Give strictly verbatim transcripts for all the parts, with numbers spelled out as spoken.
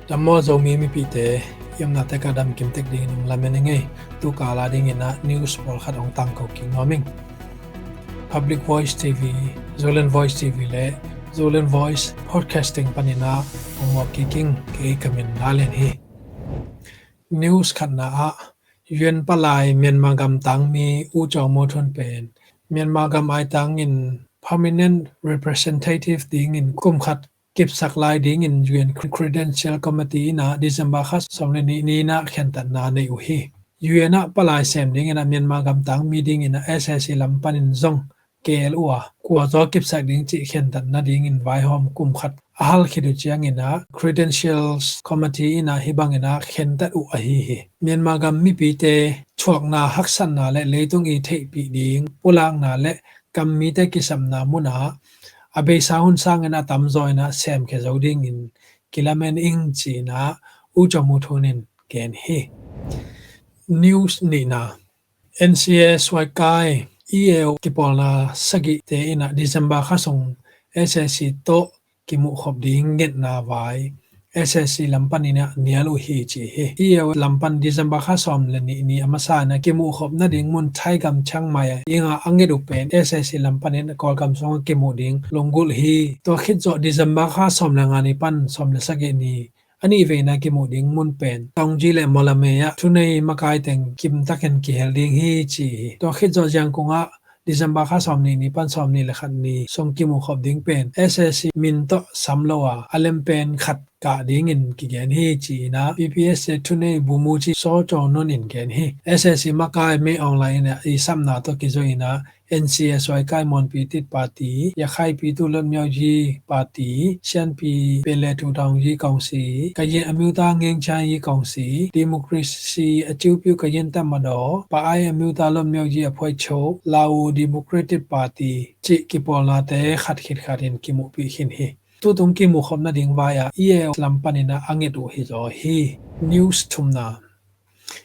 Dam maw Zomi mipite, i omna tek ah dam kim tek dingin hong lamen ing ei. Tu kal a dingin ah news pawlkhat hong tangko kik nuam ing. Public Voice T V, Zoland Voice T V le Zoland Voice Podcasting panin ah hong muak kik ing. Kei ka min Lalen hi. News khatna ah, U N palai Myanmar gam tangmi U Kyaw Moe Tun pen Myanmar gam aitang in permanent representative dingin kum khat kipsak lai dingin U N Credential Committee in ah December kha sawm le nih ni in ah khentatna nei uh hi. U N ah palai sem dingin ah Myanmar gam tangmi dingin ah S A C lam panin zong keel uh a, kua zaw kipsak ding cih khentat nadingin vaihawm kum khat a hal khit uh ciangin ah Credentials Committee in ah hih bangin ah khentat uh ahi hi. Myanmar gam mipite thuakna haksatna le leitung i theihpih ding pulakna le gam mite kisapna munah a beisa hun sangin a tamzaw in ah semkhia zo dingin kilamen ing ci-in ah U Kyaw Moe Tun in gen hi. News nihna. N C A suaikai E A O kipawlna sagihte in ah December kha sung S A C tawh kimuhkhop ding ngetna vai S A C lam panin ah nial uh hi ci hi. E A O lam pan December kha sawm le nih ni a masa in ah kimuhkhop nading mun Thai gam Chiang Mai ah i ngah a nget uh pen S A C lam panin ah Kawlgam sungah kimuh ding lunggulh hi. Tua khit zawh December kha sawm le nga ni pan sawm le sagih ni a nih veina kimuh ding mun pen Taunggyi le Mawlamyine ah thunei makai teng kimtakin kihel ding hi ci hi. Tua khit zawh Yangon ah December kha sawm nih ni pan sawm nih le khat ni sung kimuhkhop ding pen S A C min tawh sam lo a, a lem pen khat kah dingin kigen hi ci-in ah P P S A thunei bu mu ci Saw Kyaw Nun in gen hi. S A C makai Min Aung Hlaing in ah i sapna tawh kizui in ah N C A suaikai Muanpi Tit Party, Yakhai Pyithu Lwat Myot Yi Party, Shan Pi Pele Thu Taung Yi Kawngsi, Kayin Amyotha Ngeng Chang Yi Kawngsi, Democracy Aciu Pyu Kayin Tatmadaw, Pa Ai Amyotha Lwat Myot Yi Aphuai Cho, Lao Democratic Party cih kipawlnate khat khit khat in kimuhpih khin hi. Tutung kimuhkhop nading vai ah E A O lam panin ah a nget uh hi zaw hi. News thumna.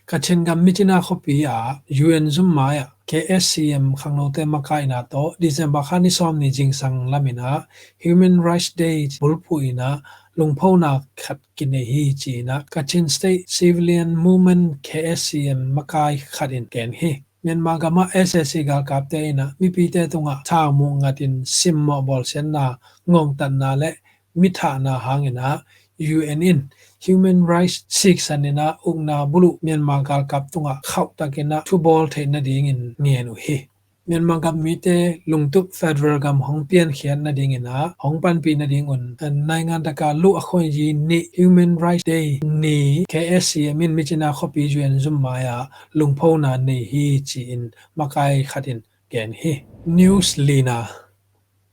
Kachin gam Myitkyina khuapi ah U N zum mai ah K S C M khangnote makaihna tawh December kha ni sawm ni zingsang lamin ah Human Rights Day bulphuh in ah lungphona khat kinei hi ci-in ah Kachin State Civilian Movement K S C M makai khat in gen hi. Myanmar gam ah S A C galkapte in ah mipite tungah thau muh ngatin simmawh bawlsiatna, ngongtatna le mithahna hangin ah U N in human rights siksan in ah ukna buluh Myanmar galkap tungah khauhtak in ah thubawl theih nadingin ngen uh hi. Myanmar gam mite lungtup federal gam hong piankhiat nadingin ah hong panpih nadingun naingan taka luh a khuanyi nih Human Rights Day ni K S C M in Myitkyina khuapi U N zum mai ah lungphona nei hi ci-in makai khat in gen hi. News lina.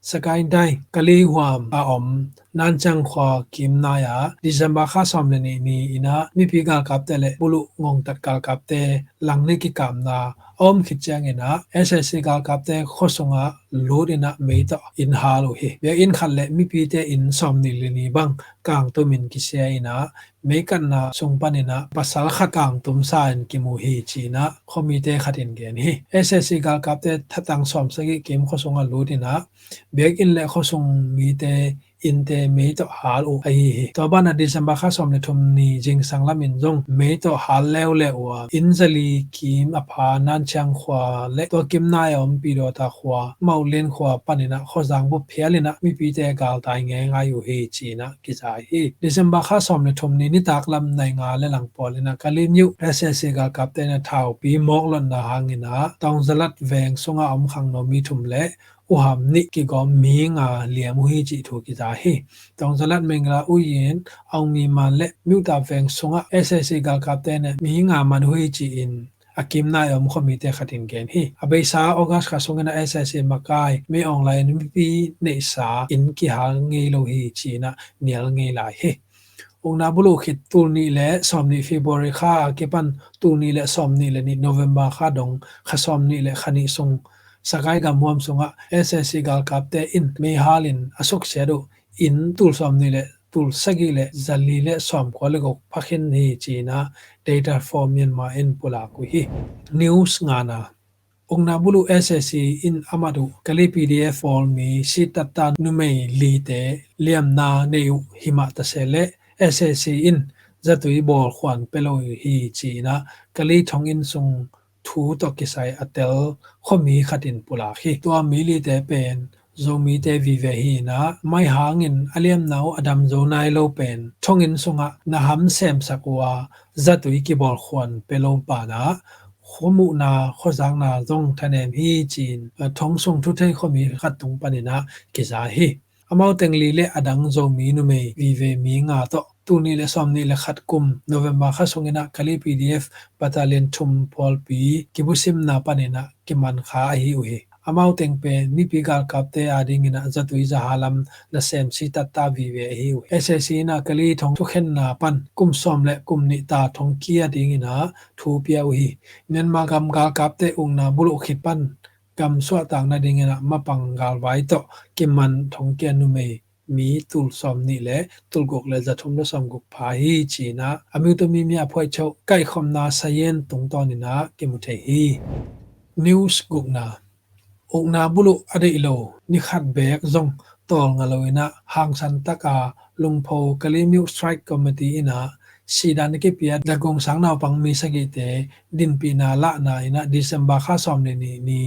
Sagaing Dai Kali huam a om Nancang khua kimnai ah December kha sawm le nih ni in ah mipi galkapte le buluh ngongtat galkapte langni kikapna a om khit ciangin ah S A C galkapte khuasungah lut in ah mei tawh inn hal uh hi. Biakinn khat le mipite inn sawm nih le ni bang kangtum in kisia in ah meikatna sung panin ah pasal khat kangtum sa in kimu hi ci-in ah khuamite khat in gen hi. S A C galkapte thatang sawm sagih kim khuasungah lut in ah biakinn le khuasung mite innte mei tawh hal uh ahi hi. Tua banah December kha sawm le thum ni zingsang lamin zong mei tawh hal leuleu uh a, inn zali kim a pha Nancang khua le tua kimnai a om Pidawta khua, Maulen khua panin ah khuazang bup phial in ah mipite galtai ngeingai uh hi ci-in ah kiza hi. December kha sawm le thum ni nitak lam nai nga le lang pawl in ah Kali Myo S A C galkapte in ah thaupi mawklotna hangin ah Taungzalat veng sungah om khangno mi thum le uham nih kigawm mi nga liam uh hi cih thu kiza hi. Taungzalat Mengla Uyin, Aung Mi Man le Myoktap veng sungah S A C galkapte in ah mi nga man uh hi ci-in a kimnai a om khuamite khat in gen hi. A beisa August kha sungin ah S A C makai Min Aung Hlaing in mipi neihsa inn kihal ngei lo hi ci-in ah nial ngei lai hi. Ukna buluh khit tul nih le sawm nih February kha a kipan tul nih le sawm nih le nih November kha dong kha sawm nih le kha nih sung Sagaing gam huam sungah S A C galkapte in mei hal in a suksiat uh inn tul sawm nih le tul sagih le zali le sawm kua le guk phakhin hi ci-in ah Data for Myanmar in pulak uh hi. News ngana. Ukna buluh S A C in a mat uh Kali P D F pawlmi sittatta numei lite liamna nei uh himah tase le S A C in zatui bawlkhuan pia lo hi ci-in ah Kalay thonginn sung thu tawh kisai a tel khuami khat in pulak hi. Tua mi lite pen Zomite vive hi-in ah, mai hangin a liamna uh a dam zo nai lo pen thonginn sungah na ham semsak uh a zatui kibawlkhuan pia lo banah khuamuhna khuazakna zong thanem hi ci-in, eh, thong sung thuthei khuami khat tung panin ah kiza hi. Amau teng li le adang Zomi numei vive mi nga tawh tul nih le sawmnih le khat kum November kha sungin ah Kalay P D F Battalion thum pawlpi kibusimna panin ah kiman kha ahi uh hi. Amau teng pen mipi galkapte adingin ah zatui zaha lam nasem sitatta vive ahi uh hi. S A C in ah Kalay thong thukhenna pan kum sawm le kum nih ta thongkia dingin ah thu pia uh hi. Myanmar gam galkapte ukna buluh khit pan gam suahtak nadingin ah mapang galvai tawh kiman thongkia numei mi tul sawmnih le tul guk le zathum le sawmguk pha hi ci-in ah Amyotmimi a phuaihchoh kaihkhopna sayen tungtawnin ah kimu thei hi. News gukna. Ukna buluh a deih lo ni khat beek zong tawlnga loin ah hangsan taka Lungpho Kalay Myo Strike Committee in ah sidan a kipia Dagong sang naupang mi sagihte dinpihna lahna in ah December kha sawm le nih ni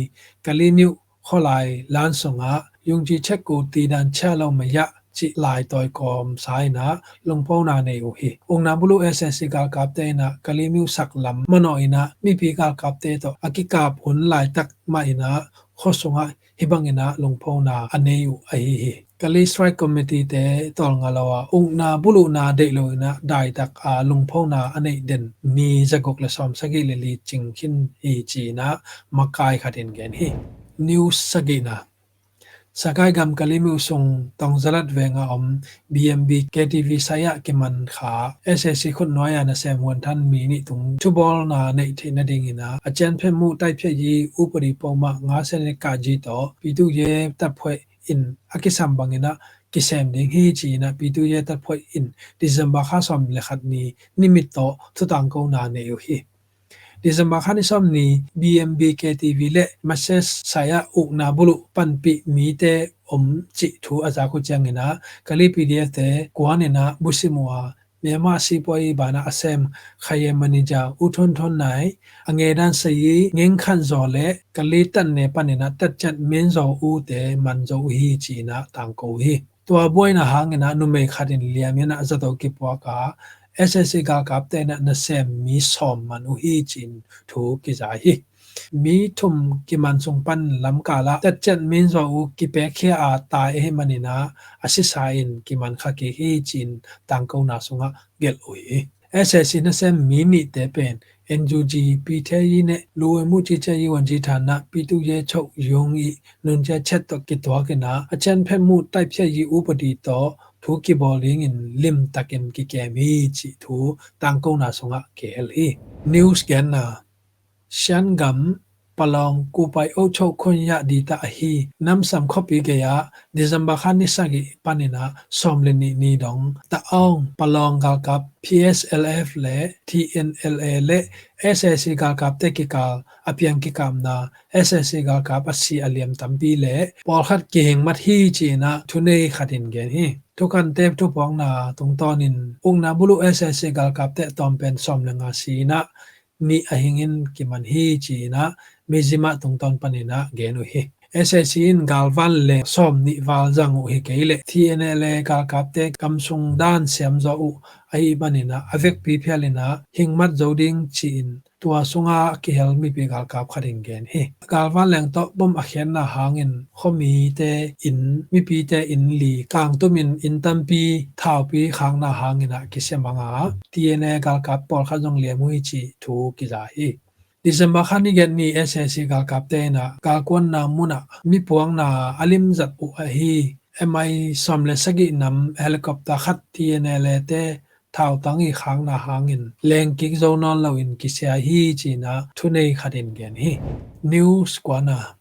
Kalay Myo khualai lan sungah Yungji Chekku tidan chia lo maya cih laitawi kawmsa in ah lungphona nei uh hi. Ukna buluh S A C galkapte in ah Kalay Myo sak lam manawh in ah mipi galkapte tawh a kikap hun laitak mah in ah khua sungah hih bangin ah lungphona a nei uh ahi hi. Kalay Strike Committee te tawlnga lo a ukna buluhna deih loin ah daitak a lungphona a neih den ni zaguk le sawm sagih le li cing khin hi ci-in ah makai khat in gen hi. News sagihna. Sagaing gam Kalay Myo sung Tongzalat veng a om B M B K T V sai ah kiman kha S A C khutnuai a nasem huanthan mi nih tung thubawlna neih theih nadingin ah a cianphet muh taiphiah yi upadi pawmah nga senet kah ji tawh Pitu ye tatphuaih in a kisam bangin ah kisem ding hi ci-in ah Pitu ye tatphuaih in December kha sawm le khat ni nimit tawh thutangkona nei uh hi. December kha ni sawm ni B M B K T V le Message sai ah ukna buluh panpih mite om cih thu a zak uh ciangin ah Kalay P D F te kuan in ah busim uh a Myanmar sipuai banah a sem Khaye manager U Thon Thon Nai, a ngedan sayi Ngeng Khan Zaw le Kalay tatne panin ah tatciat Min Zaw U te man zo uh hi ci-in ah tangko uh hi. Tua buaina hangin ah numei khat in liam in ah zato kipuak a S A C galkapte in ah nasem mi sawm man uh hi ci-in thu kiza hi. Mi thum kiman sung pan lamkal ah tatciat Min Zaw U kipekkhia a tai ahih manin ah a sisa in kiman kha kik hi ci-in tangkona sungah gelh uh hi. S A C nasem mi nihte pen N U G Pi Thayi ne Lu Win Mu Ci Thayi Wan Ji Than ah Pitu ye choh yung i nun cia chet tawh kituak in ah a cianphet muh taiphiah yi upadi tawh thu kibawl dingin limtakin kikem hi cih thu tangkona sungah kihel hi. News genna. Shan gam Palawng Kupai Ocho Khunyah di ta ahi Namsam khuapi gei-ah December kha ni sagih panin ah sawm le nih ni dong Taawng Palawng galkap P S L F le T N L A le S A C galkapte kikal a piang kikapna S A C galkap a si a liam tampi le pawlkhat kihing mat hi ci-in ah thunei khat in gen hi. Thukante thupuakna tungtawnin ukna buluh S A C galkapte tawmpen sawm le nga si in ah nih a hingin kiman hi ci-in ah Mizzima tungtawn panin ah gen uh hi. S A C in galvan leng sawm nih val zang uh hi kei leh T N L A galkapte kamsung dan siam zawh uh ahih manin ah a vekpi phial in ah hing mat zo ding ci-in tua sunga a kihel mipi galkap khat in gen hi. Galvan leng tawh bom a khiatna hangin khuamite inn, mipite inn li kangtumin inn tampi thaupi khakna hangin ah kisia mang a, T N A galkap pawlkhat zong liam uh hi cih thu kiza hi. December kha ni giat ni S A C galkapte in ah galkuanna munah mi puakna a limzat uh ahi M I sawm le sagih nam helicopter khat T N L A te thautang i khakna hangin lengkik zo nawn loin kisia hi ci-in ah thunei khat in gen hi. News kuana.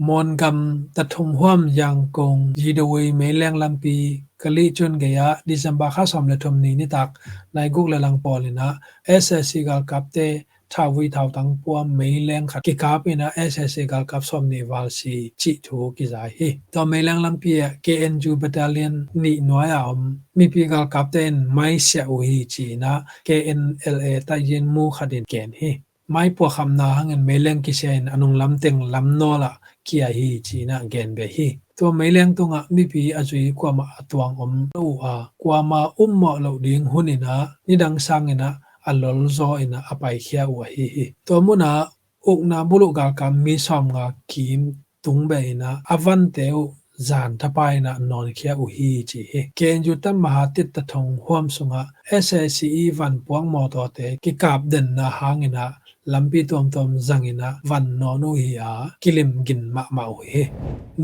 Mawngam Tathung Huam Yangkong Yidawei Meileng lampi Kalay Cun gei-ah December kha sawm le thum ni nitak nai guk le lang pawl in ah S A C galkapte thauvui thautang pua meileng khat kikap in ah S A C galkap sawmnih val si cih thu kiza hi. Tua meileng lampi ah K N U Battalion nih nuai a om mipi galkapte in mai siah uh hi ci-in ah K N L A taiyin mu khat in gen hi. Mai puahkhamna hangin meileng kisia in a nunglam teng lamnawl ah kia hi ci-in ah gen beh hi. Tua meileng tungah mipi a zui kuamah a tuang om lo uh a, kuama ummawh loh ding hun in ah nidang sangin ah a lolzaw in ah a paikhia uh ahi hi. Tua munah ukna buluh galkap mi sawmnga kim tung beh in ah a vante uh zan thapai in ah nawnkhia uh hi ci hi. K N U Tatmaha Tittathong huam sungah S A C i vanpuak mawtawte kikap denna hangin ah lampi tuamtuam zangin ah van nawn uh hi a, kilim gin mahmah uh hi.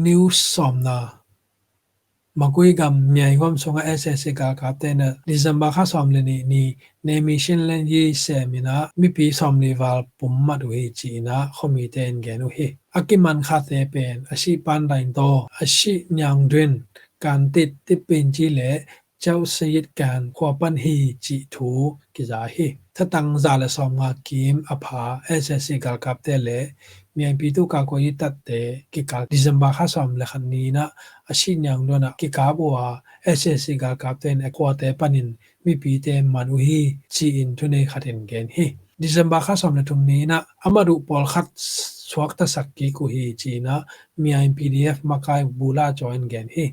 News sawmna. Magui gam Miai huam sungah S A C galkapte in ah December kha sawm le nih ni Nemi Shin Len Yi sem in ah mipi sawmli val pum mat uh hi ci-in ah khuamite in gen uh hi. A kiman khate pen a sih Pan Dain Taw, a sih Niang Duin, Kan Tit Tip Pin Ci le Ceu Sayit Kan khua pan hi cih thu kiza hi. Thatang za le sawmnga kim a pha S A C galkapte le Miai pi tu ka kua i tatte kikal December kha sawm le khat ni in ah a sih Niang Duin ah kikap uh a, S A C galkapte in a khuate panin mipite man uh hi ci-in thunei khat in gen hi. December kha sawm le thum ni in ah a mat uh pawlkhat suaktasak kik uh hi ci-in ah Miai P D F makai Bula Caw in gen hi.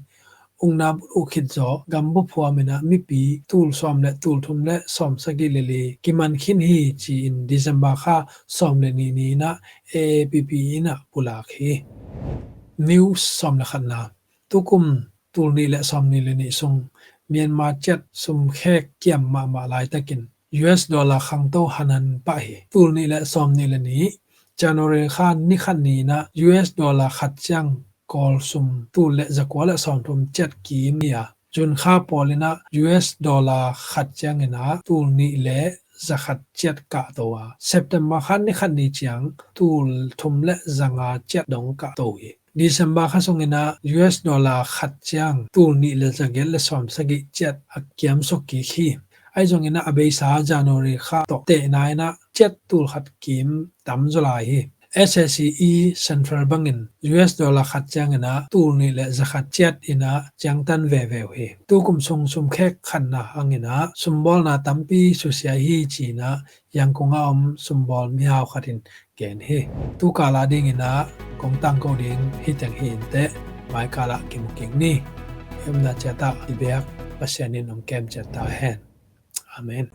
Ukna buluh khit zawh gambup huam in ah mipi tul sawm le tul thum le sawm sagih le li kiman khin hi ci-in December kha sawm le nih ni in ah A A P P in ah pulak hi. News sawm le khatna. Tukum tul nih le sawm nih le nih sung Myanmar kyat sumkhek kiam mahmah laitakin U S dollar khangto hanhan pah hi. Tul nih le sawm nih le nih January kha ni khat ni in ah U S dollar khat ciang Kawl sum tul le zakua le sawmthum kyat kim hi a, June kha pawl in ah U S dollar khat ciangin ah tul nih le zakhat kyat kahto a, September kha ni khat ni ciang tul thum le zanga kyat dong kahto hi. December kha sungin ah U S dollar khat ciang tul nih le zagiat le sawm sagih kyat a kiamsuk kik hi. Ahi zongin ah a beisa January kha tawh tehna in ah kyat tul khat kim tam zaw lai hi. S A C i Central Bank in U S dollar khat ciangin ah tul nih le zakhat kyat in ah ciangtan veve uh hi. Tukum sung sumkhek khanna hangin ah sumbawlna tampi susia hi ci-in ah Yangon a om sumbawl mihau khat in gen hi. Tukal a dingin ah kong tangko ding hi teng hi inteh, maikal ah kimu kik ni. Himna ciat ah i biak Pasian in hong kem ciat ta hen. Amen.